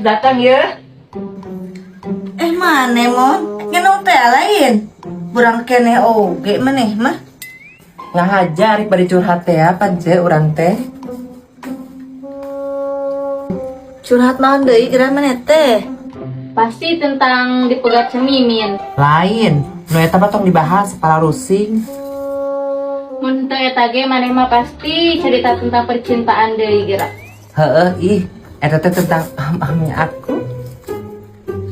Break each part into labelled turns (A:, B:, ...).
A: Datang ya.
B: Eh, maneh Mon? Ngenong teh lain. Burang keneh oge maneh mah.
A: Ngahaja ari bari curhat teh ya, pan ce urang teh.
B: Curhat naon deui geura maneh teh?
C: Pasti tentang dipegat cemimin.
A: Lain, nu eta mah tong dibahas para rusing.
C: Mun teu eta ge maneh mah pasti cerita tentang percintaan deui geura.
A: Heeh, ih, eta teh tentang am-amnya aku.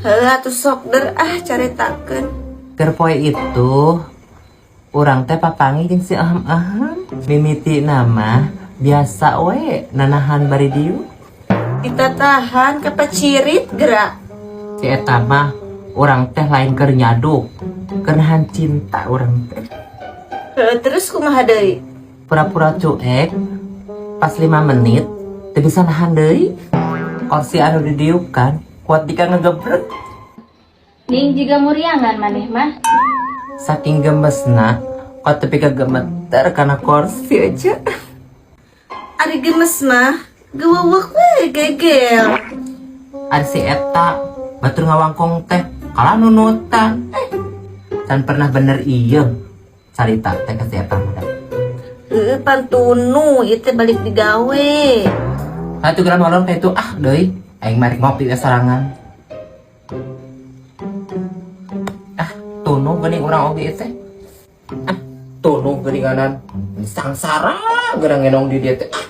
B: Heuh atuh sok der ah caritakeun.
A: Keur poe itu urang teh papanggih jeung si am-am. Mimiti nama biasa we nanahan bari dieu.
B: Kita tahan kapacirit geura.
A: Si eta mah urang teh lain keur nyaduk, keur nahan cinta urang teh.
B: Heuh, terus kumaha deui?
A: Pura-pura cuek pas 5 menit teu bisa nahan deui. Kursi anu didiukan kuat dika ngegebrek.
C: Ning jiga muriangan maneh mah.
A: Saking gemesna kok tepi ka gemeter karena kursi aja.
B: Ari gemes mah gewewek we gegel.
A: Ari si eta batur ngawangkong teh kalah nunutan. Eh, can pernah bener iya carita teh ka si eta mah.
B: Heuh, pantunu ieu teh balik digawe.
A: Atuh geura molor ka itu ah deui aing mari ngopi we sorangan. Ah, tunu geuning urang oge teh. Ah, tunu geuninganan sangsara geura ngenong di dieu teh. Ah.